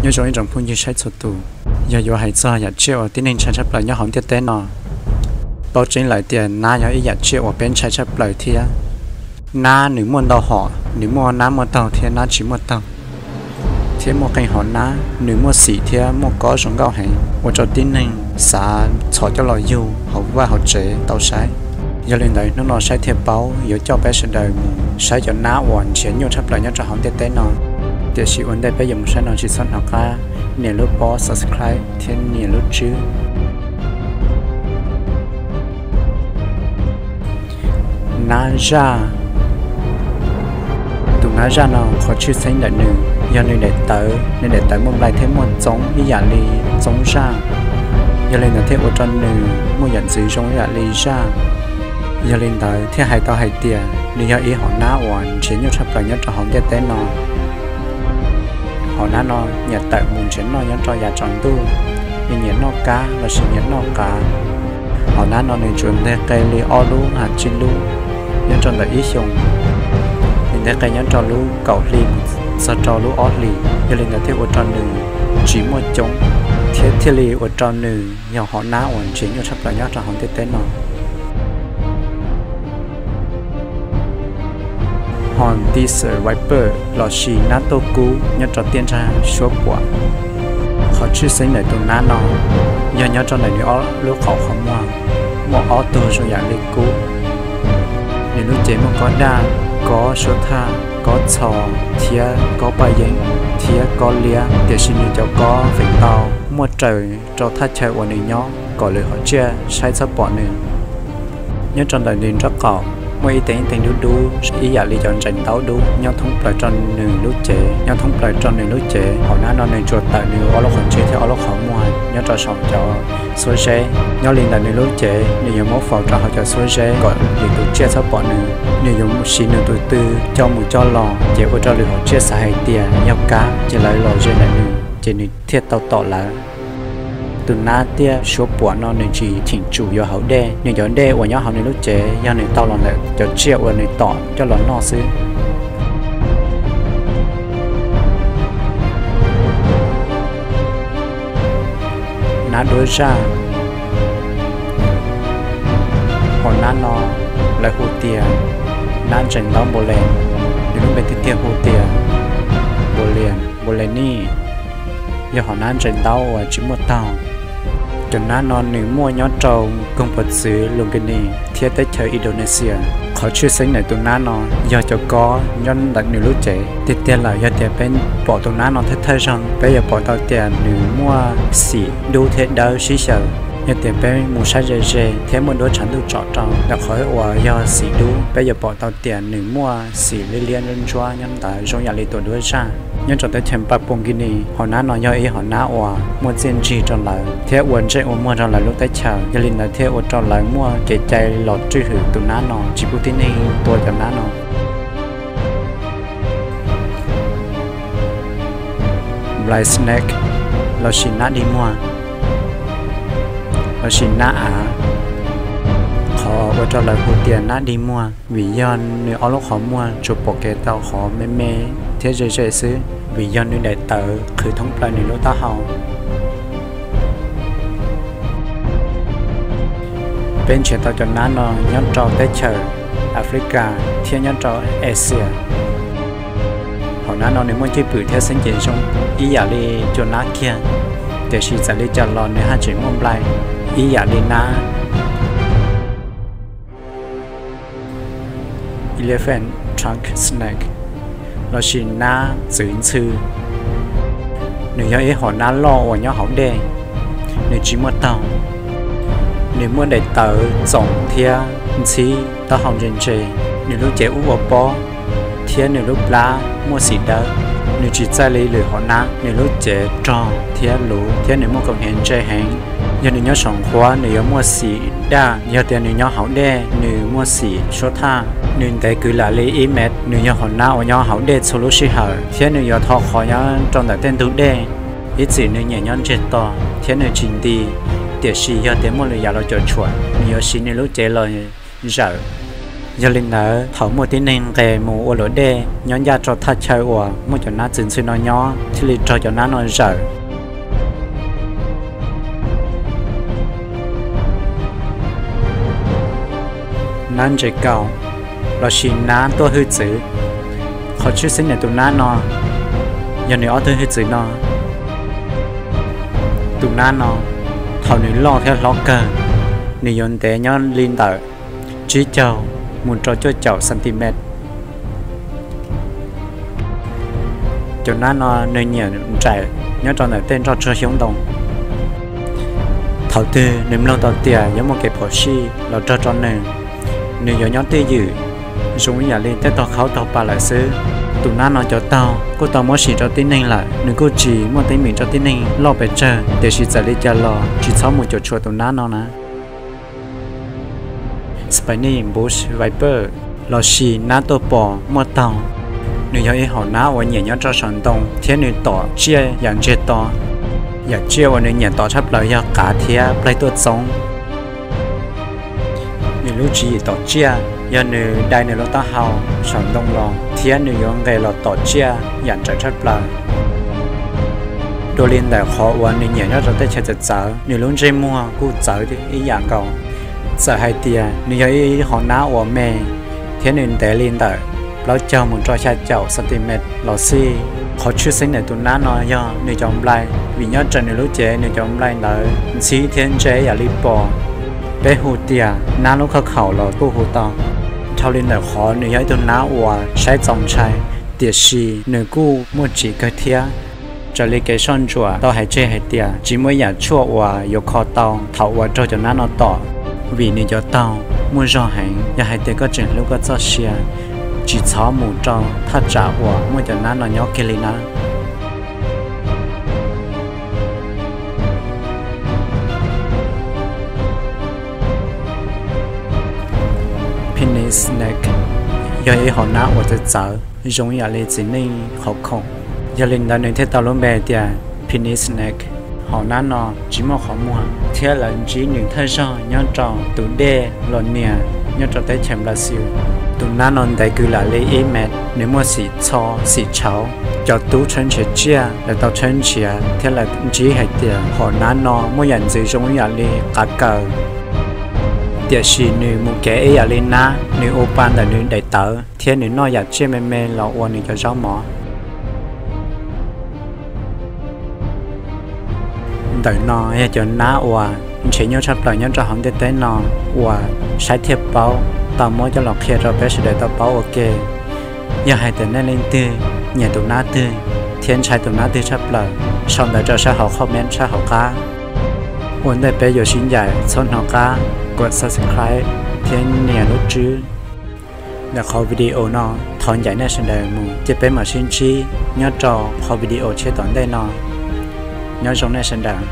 Nyob zoo ib tsoom phooj ywg saib txhua tus, yog yuav hais txog yam tsiaj uas tib neeg ntshai tshaj plaws nyob hauv ntiaj teb no, paub tseeb lawm tias nab yog ib yam tsiaj uas peb ntshai tshaj plaws thiab. Nab nws muaj ntau hom, nws muaj nab muaj taug thiab nab tsis muaj taug, thiab muaj qee hom nab nws muaj xim thiab muaj kob zoo nkauj heev ua rau tib neeg xav txhom coj los yug hauv vaj hauv tsev tau saib. Yog li ntawd hnub no saib thiaj paub yuav coj peb sawv daws mus saib cov nab uas nrhiav nyuaj tshaj plaws nyob rau hauv ntiaj teb no. Tiam sis ua ntej peb yuav mus saib no tsis txhob hnov qab nias lub pob subscribe thiab nias lub tswb. Nab zaj. Tus nab zaj no qhov tshwj xeeb ntawm nws yog nws daim tawv, nws daim tawv muaj nplai thiab muaj txoov ib yam li txoov zaj. Yog li ntawd thiaj ua rau nws muaj yam ntxwv zoo ib yam li zaj. Yog li ntawd thiaj hais tau hais tias nws yog ib hom nab uas nrhiav nyuaj tshaj plaws nyob rau hauv ntiaj teb no. Hom nab no nyiam tawm mus nrhiav noj nyob rau yav tsaus ntuj, nws nyiam noj kab lossis nyiam noj qav. Hom nab no nws tsuas nteg qe li ob lub ham tsib lub nyob rau ntawm ib xyoos. Nws nteg qe nyob rau lub kaum hli mus txog rau lub ob hlis, yog li ntawd thiaj ua rau nws tsis muaj coob, thiab thiaj li ua rau nws yog hom nab uas nrhiav nyuaj tshaj plaws nyob rau hauv ntiaj teb no. Hom desert viper lossis nab tuaj kub nyob rau tiaj nrag suab puam. Qhov tshwj xeeb ntawm tus nab no yog nyob rau ntawm nws ob lub qhov qhov muag muaj ob tug zoo yam li kub. Nws lub cev muaj kob daj, kob suab thaj, kob txho, thiab kob paj yeeb, thiab kob liab, tiam sis nws cov kob feem ntau muaj raws rau thaj chaw uas nws nyob kom lwm hom tsiaj saib txhob pom nws. Nyob rau ntawm nws nraub qaum muaj ib teev ib teev dub dub ib yam li cov ntsees ntaub dub nyob thoob plaws rau nws lub cev. Nyob thoob plaws rau nws lub cev, hom nab no nws tsuas tawm nws ob lub qhov ntswg thiab ob lub qhov muag nyob rau saum cov xuab zeb. Nyob li ntawm nws lub cev, nws yuav muab faus rau hauv cov xuab zeb kom lwm tus tsiaj txhob pom nws. Nws yuav siv nws tus tw coj mus coj los, ces ua rau lwm hom tsiaj xav hais tias yog kab ces lawv los ze ntawm nws ces nws thiaj tau tom lawv. Tus nab tiaj suab puam no nws tsis cheem tsum yuav hauv dej, nws cov dej uas nyob hauv nws lub cev yog nws tau los ntawm cov tsiaj uas nws tom coj los noj xwb. Nab duab zaj. Hom nab no lawv hu tias nab ntsees ntaub npau lees, nws lub npe tiag tiag hu tias npau lees, npau lees nij, yog hom nab ntsees ntaub uas tsis muaj taug. Cov nab no nws muaj nyob rau koog puv txwv Lunkini thiab teb chaws Indonesia. Qhov tshwj xeeb ntawm tus nab no yog cov kob nyob ntawm nws lub cev. Tiag tiag lawm yog tias peb pom tus nab no thawj thawj zaug, peb yuav pom tau tias nws muaj xim dub thiab dawb sib xyaw. Yog tias peb mus saib ze ze thiab muaj duab tshav ntuj tsom rau ntawm qhov uas yog xim dub, peb yuav pom tau tias nws muaj xim liab liab ntsuab ntsuab nyob ntawd zoo yam li tus duab zaj. Nyob rau teb chaws Papua New Guinea, hom nab no yog ib hom nab uas muaj txiaj ntsig rau lawv thiab ua ntsej ua muag rau lawv lub teb chaws, yog li ntawd thiaj ua rau lawv muaj kev cai los tswj hwm tus nab no, tsis pub tib neeg tua cov nab no. Black snake lossis nab dig muag lossis nab av. Qhov ua rau lawv hu tias nab dig muag vim yog nws ob lub qhov muag tsuas pom kev tau qhov me me thiab ze ze xwb, vim yog nws daim tawv qhwv thoob plaws nws lub taub hau. Peb nrhiav tau cov nab no nyob rau teb chaws Africa thiab nyob rau Asia. Hom nab no nws muaj cwj pwm thiab xeeb ceem zoo ib yam li cua nab kiag, tiam sis txawm li cas los nws haj tseem muaj nplai ib yam li nab. Elephant trunk snake lossis nab txwv ntxhw. Nws yog ib hom nab loj uas nyob hauv dej, nws tsis muaj taug, nws muaj daim tawv txoom thiab ntxhib taub hau ntse ntse, nws lub cev ub ua pob thiab nws lub plab muaj xim dawb. Nws tsis txaij li lwm hom nab, nws lub cev rog thiab luv thiab nws muaj kaus hniav ntse heev. Yog nws nyob saum nqhuab nws yuav muaj xim daj, yog tias nws nyob hauv dej nws muaj xim suab thaj. Nws ntev kwv lam li ib mev. Nws yog hom nab uas nyob hauv dej txhua lub sij hawm thiab nws yuav tho qhov nyob rau ntawm tej ntug dej. Ib txwm nws nyiam nyob ntsiag to thiab nws tsis nti, tiam sis yog tias muaj lwm yam los cuam tshuam nws yuav siv nws lub cev los zawm. Yog li ntawd thaum muaj tib neeg nqes mus ua luam dej nyob ncaj rau thaj chaw uas muaj cov nab txwv ntxhw no nyob thiaj li raug cov nab no zawm. Nab ntse kaum lossis nab tuaj hwj txwv. Qhov tshwj xeeb ntawm tus nab no yog nws ob tug hwj txwv no. Tus nab no thaum nws loj thiab hlob kawg, nws yuav ntev nyob li ntawm tsib caug mus rau cuaj caum centimet. Cov nab no nws nyiam nraim nyob rau ntawm tej nroj tsuag xyoob ntoo. Thaum twg nws mloog tau tias yuav muaj kev phom sij los raug rau nws, nws yuav nyob twj ywm zoo ib yam li tej tog khaub taug pa lawm xwb. Tus nab no cov taug kuj tau muab sim rau tib neeg lawm, nws kuj tsis muaj teeb meem rau tib neeg loj pes tsawg, tiam sis txawm li cas los tsis txhob mus cuam tshuam tus nab no na. Spiny bush viper lossis nab tuaj pos muaj taug. Nws yog ib hom nab uas nyiam nyob rau saum ntoo thiab nws tom tsiaj yam ntsiag to. Yam tsiaj uas nws nyiam tom tshaj plaws yog qav thiab plaig tuaj txoob. Nws lub tswv yim tom tsiaj yog nws dai nws lub taub hau saum ntoo los thiab nws yuav nqes los tom tsiaj yam nrawm tshaj plaws. Dua li ntawm qhov uas nws nyiam nyob rau tej chaw txawv txawv, nws lub ntsej muag kuj txawv ib yam nkaus. Txawm hais tias nws yog ib hom nab uas me thiab nws ntev li ntawm plaub caug mus rau xya caum centimet los xij, qhov tshwj xeeb ntawm tus nab no yog nws cov nplai, vim nyob raws nws lub cev nws cov nplai ntawd ntxhib thiab ntse yam li pos. Peb hu tias nab lub khauj khaum los kuj hu tau. Dhau li ntawm qhov nws yog ib tug nab uas saib txaus ntshai, tiam sis nws kuj muaj tsim kawg thiab. Raws li kev soj ntsuam tau hais tseg hais tias tsis muaj yam tshuaj uas yuav kho tau thaum uas raug cov nab no tom, vim nws cov taug muaj zog heev. Yog hais tias koj tseem hlub koj txoj sia, tsis txhob mus rau thaj tsam uas muaj cov nab no nyob kiag li nawb. Penis snake yog ib hom nab uas txawv txawv zoo ib yam li txiv neej qhov khoom, yog li ntawd nws thiaj tau lub npe tias penis snake. Hom nab no tsis muaj qhov muag thiab lawv ntsib nws thawj zaug nyob rau tus dej Los Nias nyob rau teb chaws Nplas Xius. Tus nab no ntev kws lam li ib mev, nws muaj xim txho xim tshauv. Cov tub tshawb nrhiav tsiaj lawv tau tshawb nrhiav thiab lawv ntsib hais tias hom nab no muaj yam ntxwv zoo ib yam li qav kaws, tiam sis nws mus kev ib yam li nab, nws ua pa ntawm nws daim tawv thiab nws noj yam tsiaj me me los ua nws cov zaub mov. Ntawm no yog cov nab uas nrhiav nyuaj tshaj plaws nyob rau hauv ntiaj teb no uas saib thiaj paub, tau muab coj los qhia rau peb sawv daws tau paub ua ke. Yog hais tias nej leej twg nyiam tus nab twg thiab ntshai tus nab twg tshaj plaws, sau ntawv rau sab hauv comment sab hauv qab. Ua ntej peb yuav sib ncaim txhob hnov qab kom subscribe thiab nias lub tswb ntawm qhov video no. Thov ncaim nej sawv daws mus ces peb mam sib ntsib nyob rau qhov video tshiab tom ntej no. Nyob zoo nej sawv daws.